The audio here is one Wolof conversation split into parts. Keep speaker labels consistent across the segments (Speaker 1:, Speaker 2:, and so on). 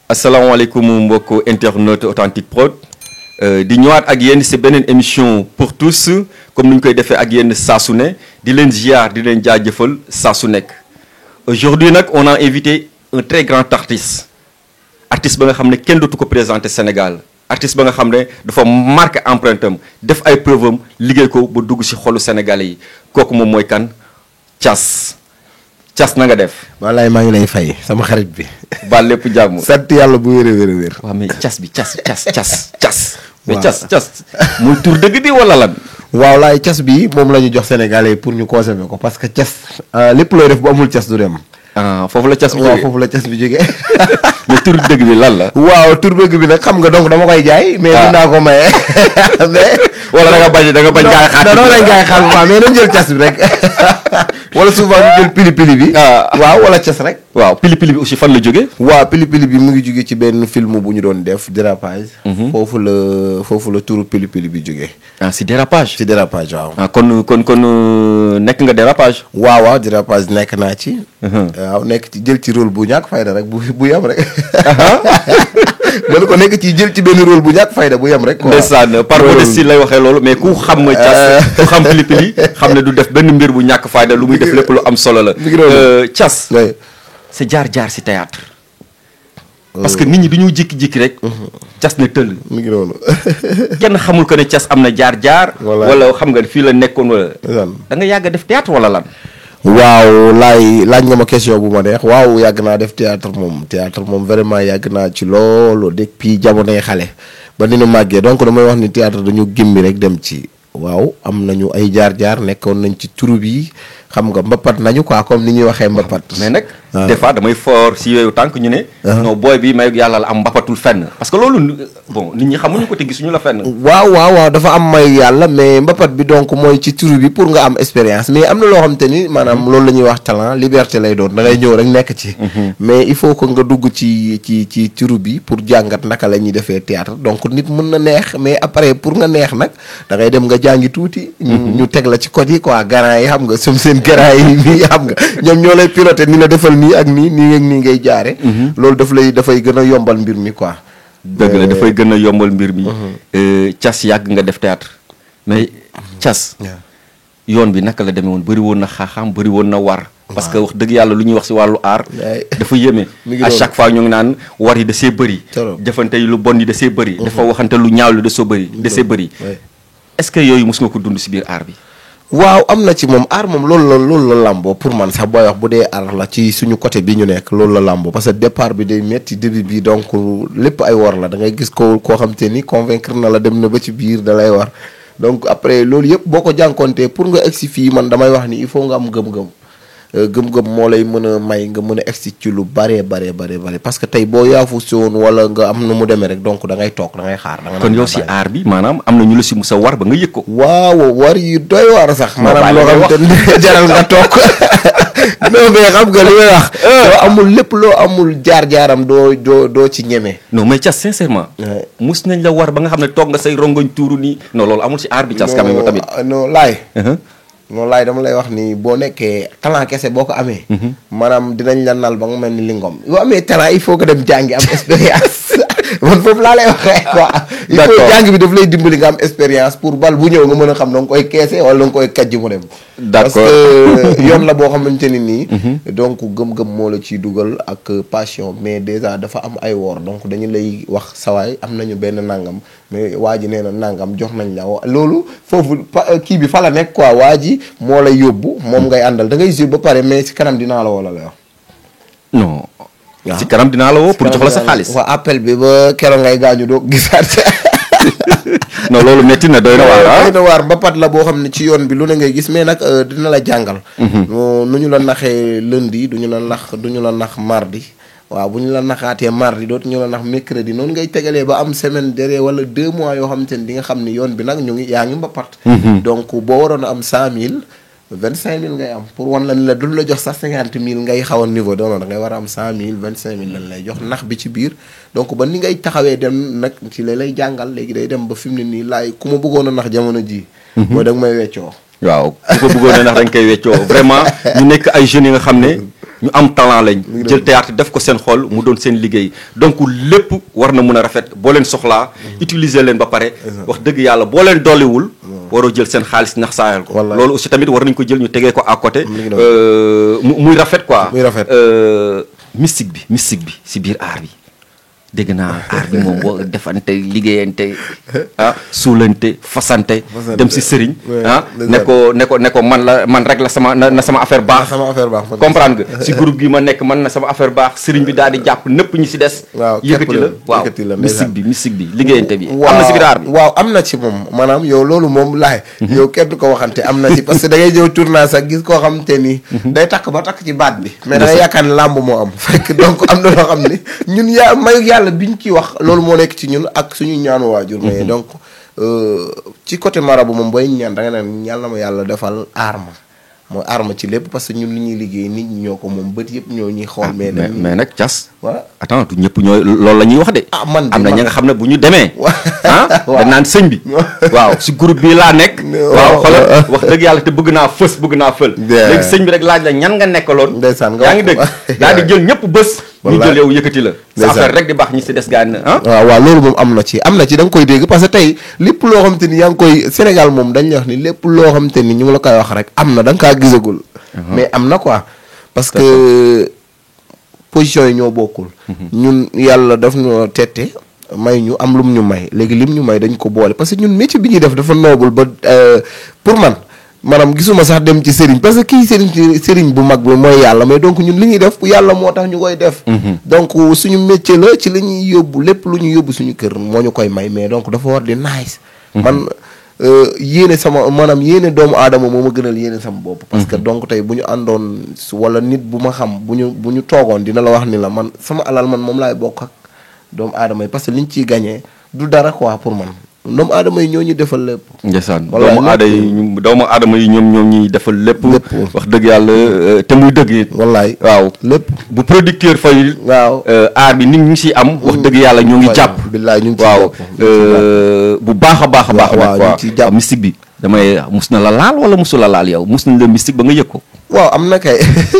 Speaker 1: asalaamaaleykum mbokk internet Authentique Prod di ñëwaat ak yéen ci beneen émission pour tous comme ni ñu koy defee ak yéen saa su ne di leen ziar di leen jaajëfal saa su nekk. Aujourd'hui nag on a invité un très grand artiste ba nga xam ne kenn dootu ko présenté Sénégal artiste ba nga xam ne dafa marqué empreinte am def ay preuve am liggéey ko ba dugg ci xolu Sénégalais yi kooku moom mooy kan Thiass na nga def.
Speaker 2: wallaay maa ngi lay fay sama xarit bi.
Speaker 1: baal lépp jàmm.
Speaker 2: sant yàlla bu wér a wér.
Speaker 1: waaw mais Thiass bi Thiass. mais Thiass muy tur dëgg bi wala lan.
Speaker 2: waaw laay Thiass bi moom la ñu jox Sénégalais pour ñu conserver ko parce que Thiass lépp looy def bu amul Thiass du dem.
Speaker 1: foofu la Thiass bi jógee
Speaker 2: waaw foofu la Thiass bi jógee.
Speaker 1: mais tur dëgg bi lan la.
Speaker 2: waaw tur dëgg bi nag xam nga donc dama koy jaay. mais dinaa ko maye. mais.
Speaker 1: wala da nga bañ jaay xaar.
Speaker 2: non dañ jaay xaar bu baax mais nañ jël Thiass bi rek. wala souvent ñu jël pili bi. waaw wala Thiass rek.
Speaker 1: waaw pili bi aussi fan la jógee.
Speaker 2: waaw pili bi mu ngi jógee ci benn film bu ñu doon def dérapage. foofu la turu pili bi jógee.
Speaker 1: si dérapage.
Speaker 2: si dérapage waaw.
Speaker 1: kon nekk nga dérapage.
Speaker 2: waaw dérapage nekk naa ci. waaw nekk ci jël ci rôle bu ñàkk fayda rek bu yem rek. mën ko nekk ci jël ci benn rôle bu ñàkk fayda bu yem rek.
Speaker 1: ndeysaan par modestie lay waxee loolu mais ku xam Thiass ku xam pili xam ne du def benn mbir bu ñàkk fayda lu muy def lépp lu am solo la. Thiass sa jaar-jaar si théâtre parce que nit ñi dañoo jékki-jékki rek. Thiass ne tëll.
Speaker 2: mi ngi noonu.
Speaker 1: kenn xamul ko ne Thiass am na jaar-jaar. wala xam nga fii la nekkoon wala. da nga yàgg a def théâtre wala lan.
Speaker 2: waaw laaj nga ma question bu ma neex waaw yàgg naa def théâtre moom vraiment yàgg naa ci loolu depuis jamonoy xale ba ni nu màggee donc damay wax ni théâtre dañu gémmi rek dem ci. waaw am nañu ay jaar-jaar nekkoon nañ ci troupe yi xam nga mbapat nañu quoi comme ni ñuy waxee mbapat.
Speaker 1: mais nag des fois damay fort si yooyu tànk ñu ne. non booy bi may yàlla la am mbapatul fenn. parce que loolu bon nit ñi xamuñu ko te gisuñu la fenn.
Speaker 2: waaw dafa am may yàlla mais mbapat bi donc mooy ci troupe bi pour nga am expérience mais am na loo xam te ni maanaam loolu la ñuy wax talent liberté lay doon da ngay ñëw rek nekk ci. mais il faut que nga dugg ci troupe bi pour jàngat naka la ñuy defee théâtre donc nit mën na neex mais après pour nga neex nag da ngay dem nga jàngi tuuti. ñu teg la ci code yi quoi garant yi xam nga seen garant yi xam nga ñoom ñoo lay piloté ni la defal nii ak nii ngay jaare loolu dafay gën a yombal mbir mi quoi.
Speaker 1: dëgg la dafay gën a yombal mbir mi. Thiass yàgg nga def théâtre mais Thiass. yoon bi naka la demee woon bëri woon na xaaxaam bëri woon na war. parce que wax dëgg yàlla lu ñuy wax ci wàllu art. dafa yéeme. à chaque fois ñu ngi naan war yi da see bëri. jëfante yi lu bon yi da see bëri. dafa waxante lu ñaaw lu da see bëri. est-ce que yooyu mos nga ko dund ci biir art bi.
Speaker 2: waaw am na ci moom art moom loolu la làmboo pour man sax booy wax bu dee art la ci suñu côté bi ñu nekk loolu la làmboo parce que départ bi day metti début bi donc lépp ay war la da ngay gis koo xam te ni convaincre na la dem na ba ci biir da lay war donc après loolu yëpp boo ko jànkontee pour nga egsi fii man damay wax ni il faut nga am gëm-gëm moo lay mën a may nga mën a egsi ci lu bare parce que tey boo yaafu si woon wala nga am nu mu demee rek donc da ngay toog da ngay xaar.
Speaker 1: kon yow si aar bi maanaam am na ñu la si musa war ba nga yëg ko.
Speaker 2: waaw war yi doy war sax. maanaam loo xam te jaral nga toog. non mais xam nga li may wax. doo amul lépp loo amul jaar-jaaram doo ci ñeme.
Speaker 1: non mais Thiass sincèrement. mus nañ la war ba nga xam ne toog nga say rongoñ tuuru nii. non loolu amul si aar bi Thiass quand même tamit.
Speaker 2: non laay. noonu laay dama lay wax ni boo nekkee talent kese boo ko amee. maanaam dinañ la nal ba nga mel ni lingom boo amee talent il faut que dem jàngi am expérience man foofu laa lay waxee quoi. il faut jàng bi daf lay dimbali nga am expérience pour bal bu ñëw nga mën a xam da nga koy keese wala da nga koy kàjj mu dem.
Speaker 1: d'accord
Speaker 2: parce que yoon la boo xamante ni nii. donc gëm-gëm moo la ciy dugal ak passion mais déjà dafa am ay woor donc dañu lay wax sawaay am nañu benn nangam mais waa ji nee na nangam jox nañ la loolu foofu kii bi fa la nekk quoi waa ji moo lay yóbbu moom ngay àndal da ngay jur ba pare mais ci kanam dinaa la woo la wax.
Speaker 1: non. ci kanam dinaa la woo pour jox la sa xaalis.
Speaker 2: waaw appel bi ba keroog ngay gaañu doo gisaat.
Speaker 1: non loolu métti na doy na waar
Speaker 2: doy na waar mbapat la boo xam ne ci yoon bi lu ne ngay gis mais nag dina la jàngal. nu ñu la naxee lundi du ñu la nax mardi. waaw bu ñu la naxaatee mardi dootu ñu la nax mercredi noonu ngay tegalee ba am semaine derrière wala 2 mois yoo xam te ne di nga xam ni yoon bi nag yaa ngi mbapat. donc boo waroon a am 100000. 25000 ngay am pour wan la ni la duñ la jox sax 50000 ngay xaw a niveau doonoon da ngay war a am 100000 25000 lañ lay jox nax bi ci biir donc ba ni ngay taxawee dem nag ci la lay jàngal léegi day dem ba fi mu ne nii laay ku ma bëggoon a nax jamono ji mooy da nga may weccoo.
Speaker 1: waaw ku ko bëggoon a nax da nga koy weccoo vraiment ñu nekk ay jeunes yi nga xam ne ñu am talent lañ jël théâtre def ko seen xol mu doon seen liggéey donc lépp war na mën a rafet boo leen soxlaa utiliser leen ba pare wax dëgg yàlla boo leen dolliwul waroo jël seen xaalis nax saayal ko loolu aussi tamit war nañ ko jël ñu tegee ko à côté muy rafet quoi mystique bi si biir art bi dégg naa art bi moom boo defante liggéeyante suulante fasante dem si sëriñ ne ko man rek la sama affaire baax comprendre nga si groupe gi ma nekk man na sama affaire baax sëriñ bi daal di jàpp nëpp ñi si des yëkkati la waaw mystique bi liggéeyante bi am na si biir art bi
Speaker 2: waaw am na ci moom maanaam yow loolu moom laay yow kenn du ko waxante am na ci parce que da ngay ñëw tournage sax gis koo xam te ni day takk ba takk ci baat bi mais da ngay yaakaar ne làmb moo am fekk donc am na loo xam ni ñun mayu yàlla biñ ci wax loolu moo nekk ci ñun ak suñu ñaanu waajur mais donc ci côté marabu moom booy ñaan da nga naan yàlla ma yàlla defal mooy arme ci lépp parce que ñun li ñuy liggéey nit ñi ñoo ko moom bët yëpp ñoo ñuy xool mais
Speaker 1: nag cas
Speaker 2: waaw
Speaker 1: attends du ñëpp ñooy loolu la ñuy wax de
Speaker 2: man
Speaker 1: am na ña nga xam ne bu ñu demee dañ naan sëñ bi waaw si groupe bi laa nekk waaw xoolal wax dëgg yàlla te bëgg naa fël léegi sëñ bi rek laaj la ñan nga nekkaloon yaa ngi dëgg daal di jël ñëpp bës ñu jël yow yëkkati la sa affaire rek di baax ñi si des gaa ne
Speaker 2: waaw loolu moom am na ci da nga koy dégg parce que tey lépp loo xam te ni yaa ngi koy Sénégal moom dañ la wax ni lépp loo xam te ni ñu ngi la koy wax rek am na da nga kaa gisagul mais am na quoi parce que position yi ñoo bokkul ñun yàlla daf ñu tette may ñu am lum ñu may léegi lim ñu may dañ ko boole parce que ñun métier bi ñuy def dafa noobul ba pour man maanaam gisuma sax dem ci sëriñ parce que kii sëriñ bu mag bi mooy yàlla mais donc ñun li ñuy def yàlla moo tax ñu koy def donc suñu métier la ci la ñuy yóbbu lépp lu ñu yóbbu suñu kër moo ñu koy may mais donc dafa war di nice man yéene yéene doomu aadama moo ma gënal yéene sama bopp parce que donc tey bu ñu àndoon wala nit bu ma xam bu ñu toogoon dina la wax ni la man sama alal man moom laay bokk ak doomu aadama yi parce que liñ ciy gagné du dara quoi pour man doomu aadama yi ñoo ñu defal lépp.
Speaker 1: ndeysaan doomu aadama yi ñoom ñoo ñuy defal lépp. wax dëgg yàlla te muy dëgg it.
Speaker 2: wallaay
Speaker 1: waaw lépp bu producteur fayul.
Speaker 2: waaw
Speaker 1: aar bi nit ñi siy am. wax dëgg yàlla ñoo ngi jàpp.
Speaker 2: billaay ñu ngi
Speaker 1: waaw bu baax a baax a baax.
Speaker 2: waaw ñu ngi ciy jàpp
Speaker 1: mystique bi. mus na la laal wala musu la laal yow mus nañ la mystique ba nga yëg ko.
Speaker 2: waaw am na kay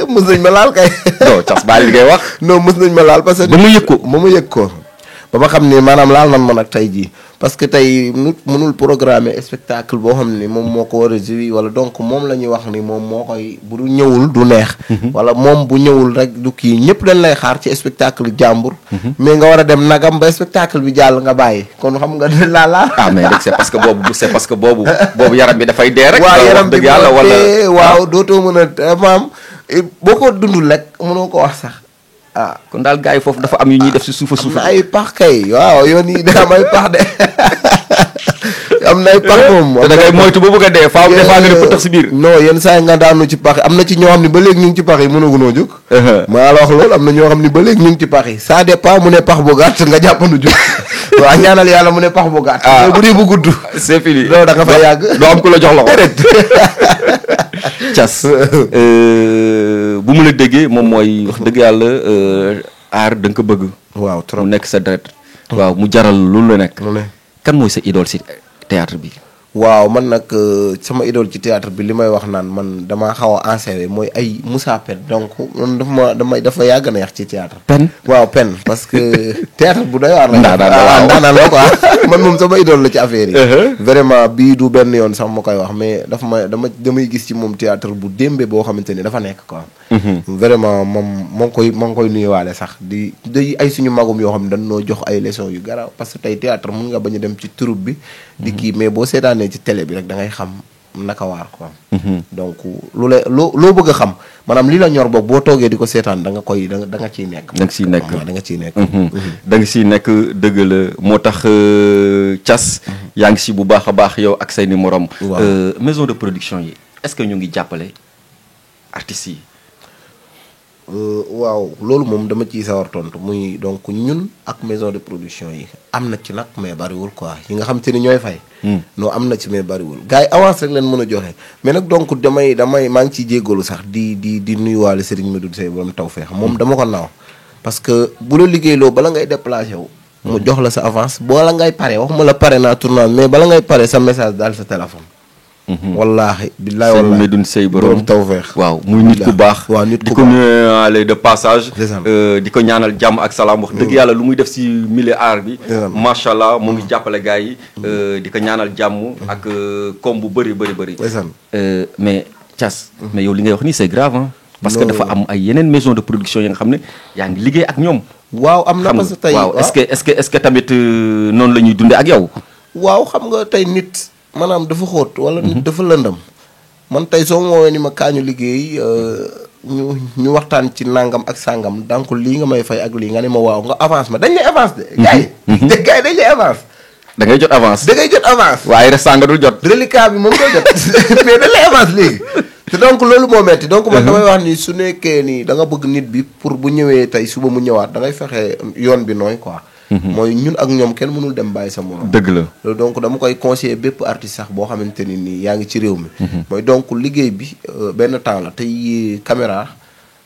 Speaker 2: mus nañ ma laal kay.
Speaker 1: non cas baal li ngay wax.
Speaker 2: non mus nañ ma laal parce que.
Speaker 1: ba ma yëg ko
Speaker 2: ba ma yëg ko. ba ma xam ne maanaam laal nan ma nag tey jii parce que tey nit mënul programmer spectacle boo xam ne moom moo ko war a jouer wala donc moom la ñuy wax ni moom moo koy bu ñëwul du neex. wala moom bu ñëwul rek du kii ñëpp dañ lay xaar ci spectacle jàmbur. mais nga war a dem nagam ba spectacle bi jàll nga bàyyi kon xam nga laala.
Speaker 1: mais rek c'est parce que boobu yaram bi dafay dee rek.
Speaker 2: waaw yaram bi
Speaker 1: yàlla wala
Speaker 2: waaw dootoo mën a maam boo ko dundul rek mënoo ko wax sax.
Speaker 1: kon daal gars yi foofu dafa am yu ñuy def si suufa
Speaker 2: am na ay pax kay waaw yoon yi da am ay pax de am na ay pax moom.
Speaker 1: te da ngay moytu ba bëgg a dee faaw des fois nga def ko tax si biir.
Speaker 2: non yenn saa yi nga daanu ci pax am na ci ñoo xam ne ba léegi ñu ngi ci pax yi mënagunoo jóg. maa la wax loolu am na ñoo xam ne ba léegi ñu ngi ci pax yi ça dépend mu ne pax bu gàtt nga jàppandu jóg. waaw ñaanal yàlla mu ne pax bu gàtt. bu dee bu gudd.
Speaker 1: c'est fini
Speaker 2: loolu da nga fay yàgg.
Speaker 1: doo am ku la jox loxo. cas bu mu la déggee moom mooy wax dëgg yàlla aar da nga ko bëgg.
Speaker 2: waaw trop
Speaker 1: mu nekk sa deret. waaw mu jaral lu la nekk.
Speaker 2: lu ne
Speaker 1: kan mooy sa idole si théâtre bi.
Speaker 2: waaw man nag sama idole ci théâtre bi li may wax naan man damaa xaw a enserré mooy ay Moussa Pen donc man dafa yàgg na yax ci théâtre.
Speaker 1: Pen
Speaker 2: waaw Pen parce que théâtre bu doy waar la.
Speaker 1: ndaanaan
Speaker 2: la quoi man moom sama idole la ci affaire yi. vraiment bii du benn yoon sax ma koy wax mais damay gis ci moom théâtre bu démbe boo xamante ni dafa nekk quoi. vraiment moom maa ngi koy nuyuwaale sax di ay suñu magum yoo xam ne dañ noo jox ay leçons yu garaaw parce que tey théâtre mun nga bañ a dem ci troupe bi. di kii mais boo seetaanee ci télé bi rek da ngay xam naka waar quoi. donc loo bëgg a xam maanaam li la ñor boog boo toogee di ko seetaan da nga ciy nekk.
Speaker 1: da nga ciy nekk
Speaker 2: da nga ciy nekk.
Speaker 1: da nga ciy nekk dëgg la moo tax Thiass. yaa ngi si bu baax a baax yow ak say ni morom. maison de production yi est-ce que ñu ngi jàppale artistes yi.
Speaker 2: waaw loolu moom dama ciy sawar tontu muy donc ñun ak maison de production yi am na ci nag mais bariwul quoi yi nga xam te ni ñooy fay. non am na ci mais bariwul gars yi avance rek leen mën a joxe mais nag donc damay maa ngi ciy jéggalu sax di nuyuwaale Serigne Medoune Seye borom tawfeex moom dama ko naaw parce que bu la liggéeyloo bala ngay déplacé wu. mu jox la sa avance bala ngay pare waxuma la pare naa tournage mais bala ngay pare sa message daal sa téléphone. wallaahi billaay
Speaker 1: sëñ
Speaker 2: wallaahi
Speaker 1: Medoune Seye borom
Speaker 2: tawfeex.
Speaker 1: waaw muy nit ku baax.
Speaker 2: waaw nit ku
Speaker 1: di ko nuyuwaale de passage.
Speaker 2: ndeysaan.
Speaker 1: di ko ñaanal jàmm ak salaam wax dëgg yàlla lu muy def si milieu art bi.
Speaker 2: ndeysaan.
Speaker 1: macha allah mu ngi jàppale gars yi. di ko ñaanal jàmm ak koom bu bëri.
Speaker 2: ndeysaan.
Speaker 1: mais Thiass. mais yow li ngay wax nii c'est grave hein. parce que
Speaker 2: Non.
Speaker 1: dafa am ay yeneen maison de production yi nga xam ne yaa ngi liggéey ak ñoom.
Speaker 2: waaw am na
Speaker 1: xam
Speaker 2: parce que tey
Speaker 1: waaw est-ce que tamit noonu la ñuy dundee ak yow.
Speaker 2: waaw xam nga tey nit maanaam dafa xóot wala nit dafa lëndam man tey soo ma woowee ni ma kaañu liggéey ñu waxtaan ci nangam ak sangam donc lii nga may fay ak lii nga ne ma waaw nga avance ma dañ lay avance de gars yi gars yi dañ lay avance
Speaker 1: da ngay jot avance.
Speaker 2: da ngay jot avance
Speaker 1: waaye restant nga dul jot.
Speaker 2: reliquat bi moom koy jot mais dañ lay avance léegi te donc loolu moo metti donc man damay wax ni su nekkee ni da nga bëgg nit bi pour bu ñëwee tey suba mu ñëwaat da ngay fexe yoon bi nooy quoi mooy ñun ak ñoom kenn mënul dem bàyyi sa morom.
Speaker 1: dëgg la.
Speaker 2: loolu donc dama koy conseiller bépp artiste sax boo xamante ni nii yaa ngi ci réew mi. mooy donc liggéey bi benn temps la tey caméra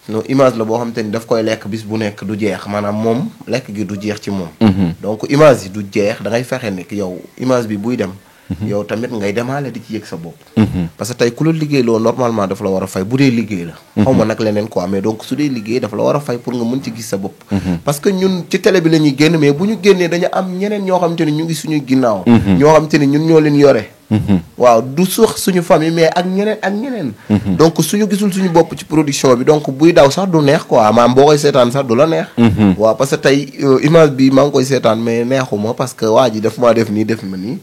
Speaker 2: no image la boo xamante ni daf koy lekk bis bu nekk du jeex maanaam moom lekk gi du jeex ci moom. donc image yi du jeex da ngay fexe ne yow image bi buy dem. yow tamit ngay demaale di ci yëg sa bopp. parce que tey ku la liggéey loo normalement dafa la war a fay bu dee liggéey la. xaw ma nag leneen quoi mais donc su dee liggéey dafa la war a fay pour nga mën ci gis sa bopp. parce que ñun ci télé bi la ñuy génn mais bu ñu génnee dañu am ñeneen ñoo xamante ni ñu ngi suñu ginnaaw. ñoo xamante ni ñun ñoo leen yore. waaw du suux suñu famille mais ak ñeneen. donc suñu gisul suñu bopp ci production bi donc buy daw sax du neex quoi maam boo koy seetaan sax du la neex. waaw parce que tey image bi maa ngi koy seetaan mais neexuma parce que waa ji daf maa def nii def ma nii.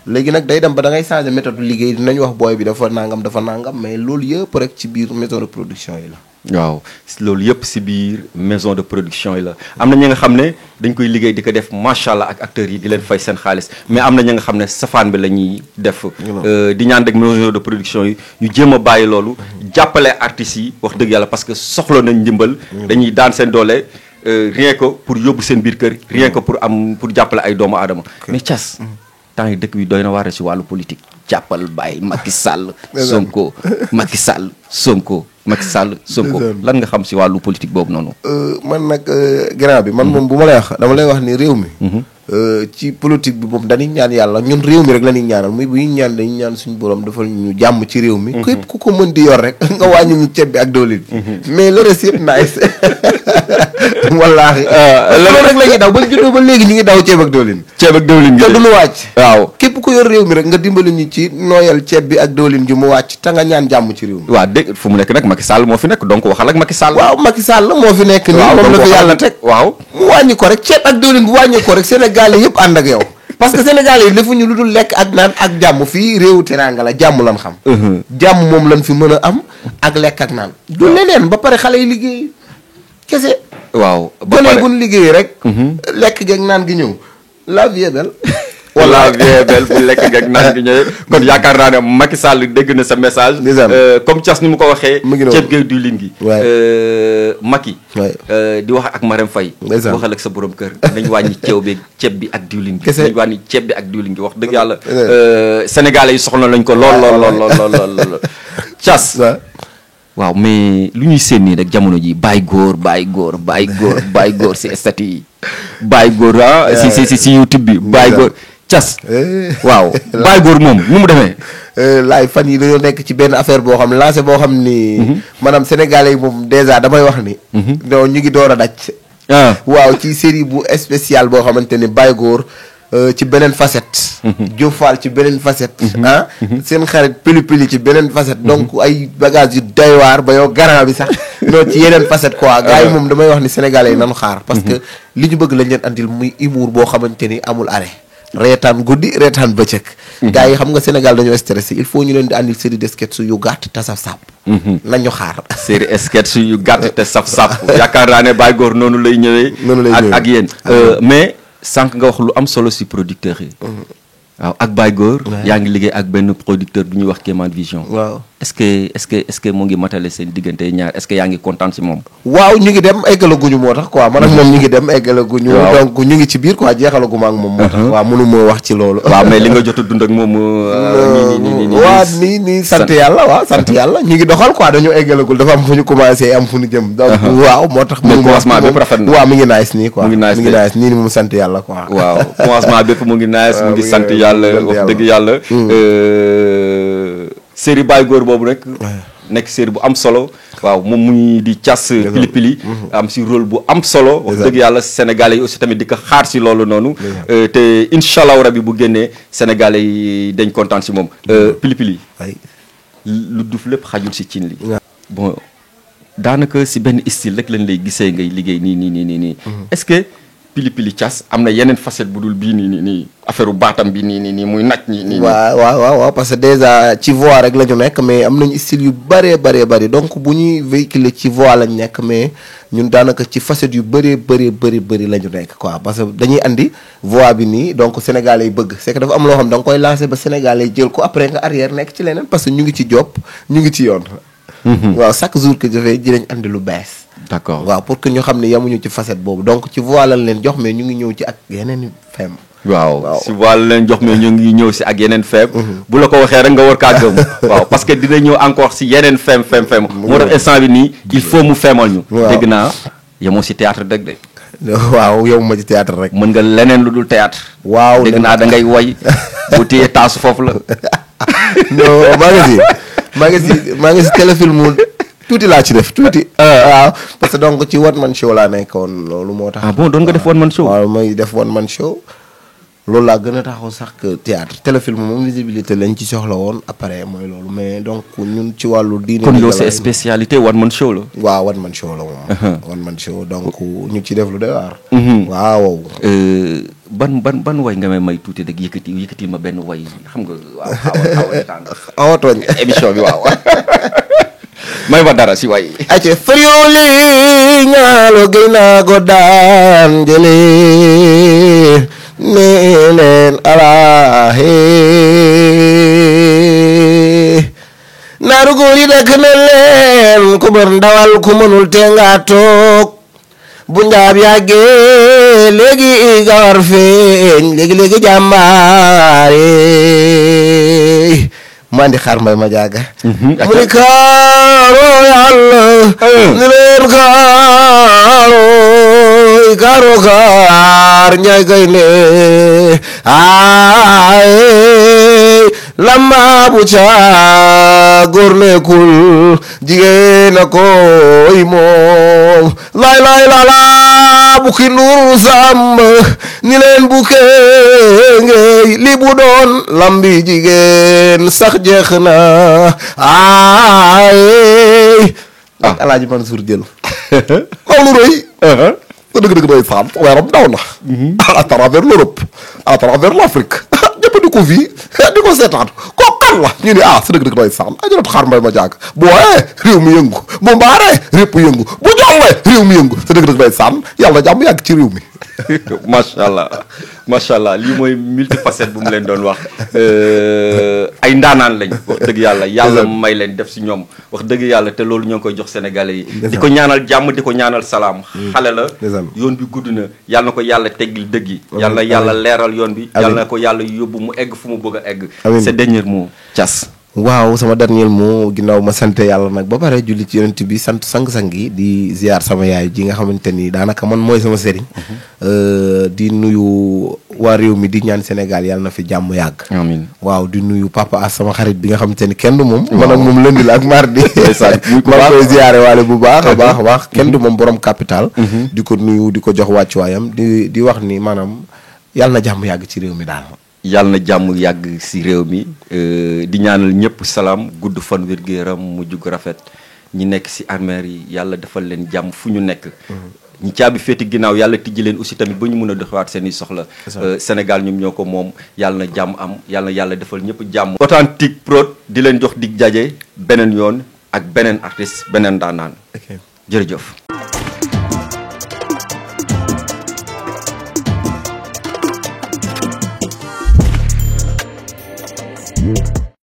Speaker 2: léegi nag day dem ba da ngay changer méthode liggéey dinañ wax booy bi dafa nangam mais loolu yëpp rek ci biir maison de production yi la.
Speaker 1: waaw loolu yëpp si biir maison de production yi la am na ñi nga xam ne dañ koy liggéey di ko def macha allah ak acteurs yi di leen fay seen xaalis mais am na ñi nga xam ne safaan bi la ñuy def. di ñaan rek maison de production yi ñu jéem a bàyyi loolu. jàppale artistes yi wax dëgg yàlla parce que soxla nañ ndimbal. dañuy daan seen doole rien que pour yóbbu seen biir kër. rien que pour jàppale ay doomu aadama. mais Thiass temps yi dëkk bi doy na waar si wàllu politique. jàppal bàyyi Macky Sall. Sonko Macky Sall Sonko. Macky Sall Sonko lan nga xam si wàllu politique boobu noonu.
Speaker 2: man nag grand bi man moom bu ma lay wax dama lay wax ni réew mi. ci politique bi moom dañuy ñaan yàlla ñun réew mi rek la ñuy ñaanal muy bu ñuy ñaan dañuy ñaan suñu borom defal ñu jàmm ci réew mi. képp ku ko mën di yor rek nga wàññi ñu ceeb bi ak diwlin bi. mais le reste yëpp nice. wallaahi. loolu rek la ñuy daw ba juddoo ba léegi ñu ngi daw ceeb ak diwlin.
Speaker 1: ceeb ak diwlin gi
Speaker 2: te du lu wàcc.
Speaker 1: waaw
Speaker 2: képp ku yor réew mi rek nga dimbali ñu ci nooyal ceeb bi ak diwlin ji mu wàcc te nga ñaan jàmm ci réew mi.
Speaker 1: waaw dégg fu mu nekk nag Macky Sall moo fi nekk donc waxal ak Macky Sall.
Speaker 2: waaw Macky Sall moo fi nekk nii moom la fi yàlla teg.
Speaker 1: waaw
Speaker 2: mu wàññi ko rek ceeb ak diwlin bu wàññi ko rek Sénégal yëpp ànd ak yow. parce que Sénégal yi defuñu lu dul lekk ak naan ak jàmm fii réewu teraanga la jàmm lan xam. jàmm moom lan fi mën a am ak lekk ak naan. du leneen ba pare xale yi liggéey kese.
Speaker 1: waaw ba pare
Speaker 2: bu ñu liggéey rek. lekk geeg naan gi ñëw la vie est belle.
Speaker 1: wala vie belle bu lekk geeg naan gi ñëwee kon yaakaar naa ne Macky Sall dégg na sa message. comme Thiass ni mu ko waxee. ceeb geeg diwlin gi. Macky. di wax ak Marème Faye. waxal ak sa borom kër nañ wàññi ceeb bi ak diwlin gi. nañ wàññi ceeb bi ak diwlin gi wax dëgg yàlla. Sénégalais yi soxla nañ ko lool. Thiass. waaw mais lu ñuy seen nii rek jamono ji bàyyi góor si statut yi bàyyi góor si YouTube bi bàyyi góor Thiass waaw bàyyi góor moom nu mu demee
Speaker 2: laay fan yi dañoo nekk ci benn affaire boo xam lancé boo xam ni maanaam sénégalais yi moom dèjà damay wax ni non ñu ngi door a daj waaw ci série bu spécial boo xamante ni bàyyi góor ci beneen facette. Diop Fall ci beneen facette. seen xarit pili ci beneen facette. donc ay bagages yu doy waar ba yow garant bi sax. non ci yeneen facette quoi. gars yi moom damay wax ni sénégalais yi nanu xaar. parce que li ñu bëgg lañ leen andil muy humour boo xamante ni amul arrêt. reetaan guddi reetaan bëccëg. gars yi xam nga Sénégal dañoo stressé il faut ñu leen di andil série de sketch yu gàtt te saf sap. nañu xaar.
Speaker 1: série sketch yu gàtt te saf sap. yaakaar naa ne Baye Góor noonu lay ñëwee. ak yéen mais. sànq nga wax lu am solo si producteurs yi. waaw ak Baye Góor. yaa ngi liggéey ak benn producteur bu ñuy wax Kéemaan Vision.
Speaker 2: waaw
Speaker 1: est-ce que mu ngi matale seen diggante ñaar est-ce que yaa ngi kontaan si moom.
Speaker 2: waaw ñu ngi dem eggalaguñu moo tax quoi man ak moom ñu ngi dem eggalaguñu. donc ñu ngi ci biir quoi jeexalaguma ak moom. moo tax waaw mënu moo wax ci loolu.
Speaker 1: waaw mais li nga jot a dund ak moom.
Speaker 2: waaw nii sant yàlla waaw sant yàlla ñu ngi doxal quoi dañoo eggalagul dafa am fu ñu commencé am fu ñu jëm. donc waaw moo tax.
Speaker 1: mais commencement bépp rafet na
Speaker 2: waaw mi ngi nice nii quoi.
Speaker 1: mi ngi nice
Speaker 2: nii ni moom sant yàlla quoi.
Speaker 1: waaw commencement bépp mu ngi nice mu ngi sant yàlla wax dëgg yàlla. série Baye Góor boobu rek nekk série bu am solo waaw moom muy di Thiass Pili Pili am si rôle bu am solo wax dëgg yàlla sénégalais yi aussi tamit di ko xaar si loolu noonu te incha allahu rabi bu génnee sénégalais yi dañ kontaan si moom Pili Pili lu duf lépp xajul si cin li bon daanaka si benn style rek lañ lay gisee ngay liggéey nii est-ce que Pili Pili Thiass am na yeneen facette bu dul bii nii affaire baatam bi nii muy naj nii
Speaker 2: waaw parce que déjà ci voix rek la ñu nekk mais am nañu style yu bëree donc bu ñuy véhiculer ci voix lañ nekk mais ñun daanaka ci facette yu bëri la ñu nekk quoi parce que dañuy andi voix bi nii donc sénégalais yi bëgg c'est que dafa am loo xam da nga koy lancer ba sénégalais yi jël ko après nga arrière nekk ci leneen parce que ñu ngi ci job ñu ngi ci yoon waaw chaque jour que je fais dinañ andi lu bees
Speaker 1: d'accord
Speaker 2: waaw pour que ñu xam ne yamuñu ci facette boobu donc ci voix lañ leen jox mais ñu ngi ñëw ci ak yeneen fem
Speaker 1: waaw si voix la leen jox mais ñu ngi ñëw si ak yeneen fem bu la ko waxee rek nga war kaa gëm waaw parce que dina ñëw encore si yeneen fem moo tax instant bi nii il faut mu femal ñu dégg naa yemoo si théâtre dëgg de
Speaker 2: waaw yow ma ci théâtre rek
Speaker 1: mën nga leneen lu dul théâtre
Speaker 2: waaw
Speaker 1: dégg naa da ngay woy bu téye taasu foofu la
Speaker 2: non maa ngi si téléfilm tuuti laa ci def tuuti waaw parce que donc ci one man show laa nekkoon loolu moo tax.
Speaker 1: ah bon doon nga def one man show.
Speaker 2: waaw may def one man show loolu laa gën a taxaw sax que théâtre téléfilm moom visibilité lañ ci soxla woon après mooy loolu mais donc ñun ci wàllu diine.
Speaker 1: kon yow c'est spécialité one man show la.
Speaker 2: waaw one man show la moom. one man show donc ñu ci def lu doy waar. waaw.
Speaker 1: ban way nga may tuuti rek yëkkati ma benn way xam nga waaw
Speaker 2: awa tooñ
Speaker 1: émission bi waaw. may ma dara si way
Speaker 2: ace farioli ñaalo gay naa go daan jële ne leen alaahe naaru góor yi dëkk na leen ku bër ndawal ku mënul te nga toog bu njaab yàggee léegi gawar feeñ léegi jàmbaare maa ndi xaar mbay ma jaaga mu ni kaaro yàlla ni leen kaaro kaar ñay gaynde ay lamba bu ca góor nekkul jigéen a koy moom lay lala bukki nuuru sàmm ni leen bukke ngay li bu doon lambi jigéen sax jeex na ay Alaaji Mansour jël aw lu rëy sa dëgg-dëgg doy saam weeram daw na à travers l'Europe à travers l'Afrique ñëpp di ko fii di ko seetaan ko kan la ñu ne sa dëgg-dëgg doy saam ajarat xaar mbay ma jàgg bu waaye réew mi yëngu bu mbaaree répp yëngu bu jollee réew mi yëngu sa dëgg-dëgg doy saam yàlla jàmm yàgg ci réew mi
Speaker 1: macha allah lii mooy multifacette bu mu leen doon wax ay ndaanaan lañ wax dëgg yàlla may leen def si ñoom wax dëgg yàlla te loolu ñoo ngi koy jox sénégalais yi di ko ñaanal jàmm di ko ñaanal salaam xale la yoon bi gudd na yàlla na ko yàlla teggil dëgg yi yàlla na yàlla leeral yoon bi yàlla na ko yàlla yóbbu mu egg fu mu bëgg a egg c'est dernier mot Thiass
Speaker 2: waaw sama dernier mot ginnaaw ma sant yàlla nag ba pare julli ci yonent bi sant sang-sang yi di ziar sama yaay ji nga xamante ni daanaka man mooy sama sëriñ di nuyu waa réew mi di ñaan Sénégal yàlla na fi jàmm yàgg
Speaker 1: amiin
Speaker 2: waaw di nuyu papa as sama xarit bi nga xamante ni kenn du moom man ak moom lundi la ak mardi maa koy ziare waale bu baax a baax kenn du moom borom capital di ko nuyu di ko jox wàccuwaayam di wax ni maanaam yàlla na jàmm yàgg ci réew mi daal
Speaker 1: yàlla na jàmm yàgg si réew mi di ñaanal ñëpp salaam gudd fan wér-gu-yaram mujj gu rafet ñi nekk si armeer yi yàlla defal leen jàmm fu ñu nekk ñi caabi féeti ginnaaw yàlla tijji leen aussi tamit ba ñu mën a doxewaat seen i soxla Sénégal ñoom ñoo ko moom yàlla na jàmm am yàlla defal ñëpp jàmm Authentique Prod di leen jox dig jaje beneen yoon ak beneen artiste beneen daanaan jërëjëf